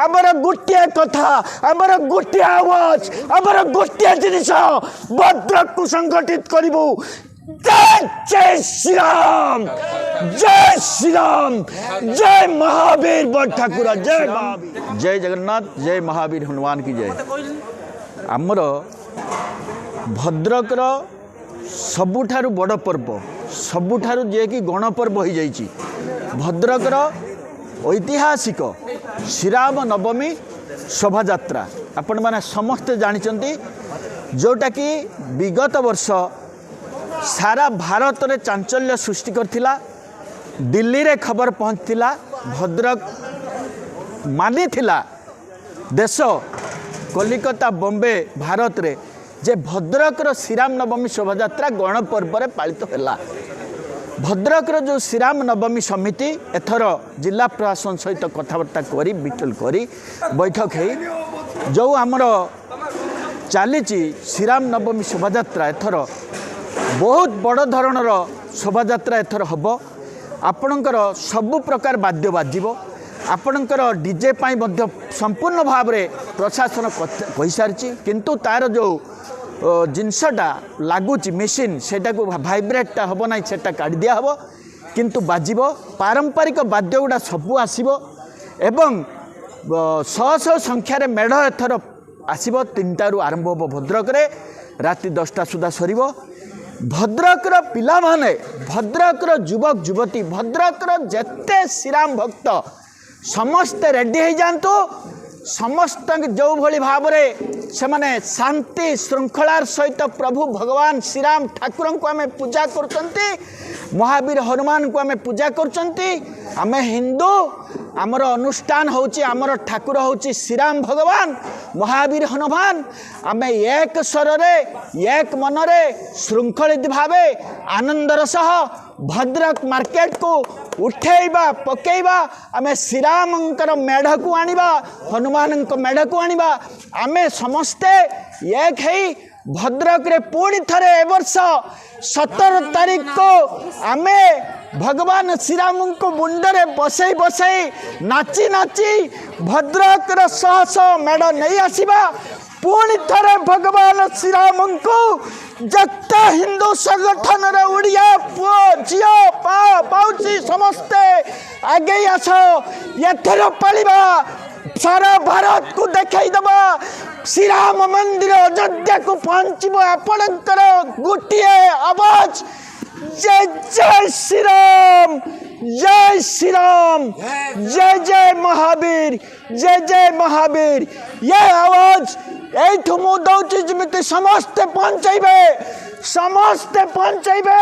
ଆମର ଗୋଟିଏ କଥା, ଆମର ଗୋଟିଏ ଆୱାଜ, ଆମର ଗୋଟିଏ ଜିନିଷ, ଭଦ୍ରକକୁ ସଂଗଠିତ କରିବୁ। ଜୟ ଜୟ ଶ୍ରୀରାମ, ଜୟ ଶ୍ରୀରାମ, ଜୟ ମହାବୀର ବଡ଼ ଠାକୁର, ଜୟ ମହାବୀର, ଜୟ ଜଗନ୍ନାଥ, ଜୟ ମହାବୀର ହନୁମାନ କି ଜୟ। ଆମର ଭଦ୍ରକର ସବୁଠାରୁ ବଡ଼ ପର୍ବ, ସବୁଠାରୁ ଯିଏକି ଗଣପର୍ବ ହୋଇଯାଇଛି, ଭଦ୍ରକର ଐତିହାସିକ ଶ୍ରୀରାମ ନବମୀ ଶୋଭାଯାତ୍ରା, ଆପଣମାନେ ସମସ୍ତେ ଜାଣିଛନ୍ତି, ଯେଉଁଟାକି ବିଗତ ବର୍ଷ ସାରା ଭାରତରେ ଚାଞ୍ଚଲ୍ୟ ସୃଷ୍ଟି କରିଥିଲା। ଦିଲ୍ଲୀରେ ଖବର ପହଞ୍ଚିଥିଲା, ଭଦ୍ରକ ମାନିଥିଲା ଦେଶ, କଲିକତା, ବମ୍ବେ, ଭାରତରେ ଯେ ଭଦ୍ରକର ଶ୍ରୀରାମ ନବମୀ ଶୋଭାଯାତ୍ରା ଗଣପର୍ବରେ ପାଳିତ ହେଲା। ଭଦ୍ରକର ଯେଉଁ ଶ୍ରୀରାମ ନବମୀ ସମିତି ଏଥର ଜିଲ୍ଲା ପ୍ରଶାସନ ସହିତ କଥାବାର୍ତ୍ତା କରି, ବିଟଲ କରି, ବୈଠକ ହେଇ ଯେଉଁ ଆମର ଚାଲିଛି ଶ୍ରୀରାମ ନବମୀ ଶୋଭାଯାତ୍ରା, ଏଥର ବହୁତ ବଡ଼ ଧରଣର ଶୋଭାଯାତ୍ରା ଏଥର ହେବ। ଆପଣଙ୍କର ସବୁ ପ୍ରକାର ବାଦ୍ୟ ବାଜିବ। ଆପଣଙ୍କର ଡିଜେ ପାଇଁ ମଧ୍ୟ ସମ୍ପୂର୍ଣ୍ଣ ଭାବରେ ପ୍ରଶାସନ କହିସାରିଛି, କିନ୍ତୁ ତା'ର ଯେଉଁ ଜିନିଷଟା ଲାଗୁଛି ମେସିନ୍, ସେଇଟାକୁ ଭାଇବ୍ରେଟଟା ହେବ ନାହିଁ, ସେଟା କାଢ଼ି ଦିଆହେବ, କିନ୍ତୁ ବାଜିବ। ପାରମ୍ପରିକ ବାଦ୍ୟ ଗୁଡ଼ା ସବୁ ଆସିବ ଏବଂ ଶହ ଶହ ସଂଖ୍ୟାରେ ମେଢ଼ ଏଥର ଆସିବ। 3ଟାରୁ ଆରମ୍ଭ ହେବ ଭଦ୍ରକରେ, ରାତି 10ଟା ସୁଦ୍ଧା ସରିବ। ଭଦ୍ରକର ପିଲାମାନେ, ଭଦ୍ରକର ଯୁବକ ଯୁବତୀ, ଭଦ୍ରକର ଯେତେ ଶ୍ରୀରାମ ଭକ୍ତ ସମସ୍ତେ ରେଡ଼ି ହେଇଯାଆନ୍ତୁ। ସମସ୍ତଙ୍କ ଯେଉଁଭଳି ଭାବରେ ସେମାନେ ଶାନ୍ତି ଶୃଙ୍ଖଳାର ସହିତ ପ୍ରଭୁ ଭଗବାନ ଶ୍ରୀରାମ ଠାକୁରଙ୍କୁ ଆମେ ପୂଜା କରୁଛନ୍ତି, ମହାବୀର ହନୁମାନଙ୍କୁ ଆମେ ପୂଜା କରୁଛନ୍ତି। ଆମେ ହିନ୍ଦୁ, ଆମର ଅନୁଷ୍ଠାନ ହେଉଛି, ଆମର ଠାକୁର ହେଉଛି ଶ୍ରୀରାମ ଭଗବାନ, ମହାବୀର ହନୁମାନ। ଆମେ ଏକ ସ୍ୱରରେ, ଏକ ମନରେ, ଶୃଙ୍ଖଳିତ ଭାବେ ଆନନ୍ଦର ସହ ଭଦ୍ରକ ମାର୍କେଟକୁ ଉଠେଇବା, ପକେଇବା। ଆମେ ଶ୍ରୀରାମଙ୍କର ମେଢ଼କୁ ଆଣିବା, ହନୁମାନଙ୍କ ମେଢ଼କୁ ଆଣିବା। ଆମେ ସମସ୍ତେ ଏକ ହେଇ ଭଦ୍ରକରେ ପୁଣି ଥରେ ଏ ବର୍ଷ 17 ତାରିଖକୁ ଆମେ ଭଗବାନ ଶ୍ରୀରାମଙ୍କୁ ମୁଣ୍ଡରେ ବସେଇ ବସେଇ, ନାଚି ନାଚି ଭଦ୍ରକର ଶହ ଶହ ମେଢ଼ ନେଇ ଆସିବା। ପୁଣି ଥରେ ଭଗବାନ ଶ୍ରୀରାମଙ୍କୁ ଯେତେ ହିନ୍ଦୁ ସଂଗଠନର ଓଡ଼ିଆ ପୁଅ ଝିଅ ପା ପାଉଛି, ସମସ୍ତେ ଆଗେଇ ଆସ। ଏଥର ପାଳିବା, ସାରା ଭାରତକୁ ଦେଖାଇଦେବା। ଶ୍ରୀରାମ ମନ୍ଦିର ଅଯୋଧ୍ୟାକୁ ପହଞ୍ଚିବ ଆପଣଙ୍କର ଗୋଟିଏ ଆବାଜ, ଜୟ ଜୟ ଶ୍ରୀରାମ, ଜୟ ଶ୍ରୀରାମ, ଜୟ ଜୟ ମହାବୀର, ଜୟ ଜୟ ମହାବୀର। ଏ ଆୱାଜ ଏଇଠୁ ମୁଁ ଦଉଛି, ଯେମିତି ସମସ୍ତେ ପହଞ୍ଚେଇବେ, ସମସ୍ତେ ପହଞ୍ଚେଇବେ।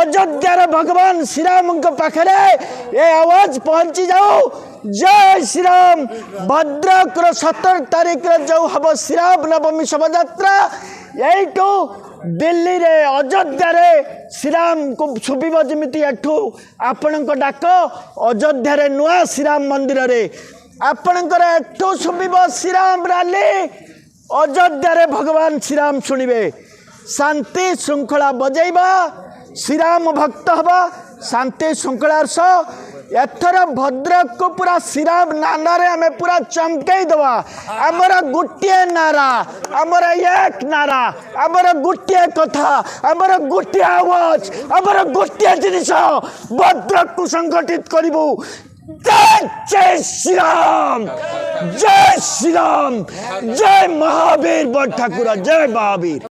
ଅଯୋଧ୍ୟାର ଭଗବାନ ଶ୍ରୀରାମଙ୍କ ପାଖରେ ଏ ଆୱାଜ ପହଞ୍ଚି ଯାଉ। ଜୟ ଶ୍ରୀରାମ। ଭଦ୍ରକର 17 ତାରିଖରେ ଯେଉଁ ହବ ଶ୍ରୀରାମ ନବମୀ ଶୋଭାଯାତ୍ରା, ଏଇଠୁ ଦିଲ୍ଲୀରେ, ଅଯୋଧ୍ୟାରେ ଶ୍ରୀରାମକୁ ଶୁଭିବ। ଯେମିତି ଏଠୁ ଆପଣଙ୍କ ଡାକ ଅଯୋଧ୍ୟାରେ ନୂଆ ଶ୍ରୀରାମ ମନ୍ଦିରରେ ଆପଣଙ୍କର ଏଠୁ ଶୁଭିବ ଶ୍ରୀରାମ ରାଲି, ଅଯୋଧ୍ୟାରେ ଭଗବାନ ଶ୍ରୀରାମ ଶୁଣିବେ। ଶାନ୍ତି ଶୃଙ୍ଖଳା ବଜେଇବା, ଶ୍ରୀରାମ ଭକ୍ତ ହେବା ଶାନ୍ତି ଶୃଙ୍ଖଳାର ସହ। ଏଥର ଭଦ୍ରକକୁ ପୁରା ଶ୍ରୀରାମ ନାନାରେ ଆମେ ପୁରା ଚମକେଇ ଦେବା। ଆମର ଗୋଟିଏ ନାରା, ଆମର ଏକ ନାରା, ଆମର ଗୋଟିଏ କଥା, ଆମର ଗୋଟିଏ ଆୱାଜ, ଆମର ଗୋଟିଏ ଜିନିଷ, ଭଦ୍ରକକୁ ସଂଗଠିତ କରିବୁ। ଜୟ ଜୟ ଶ୍ରୀରାମ, ଜୟ ଶ୍ରୀରାମ, ଜୟ ମହାବୀର ବଡ଼ ଠାକୁର, ଜୟ ମହାବୀର।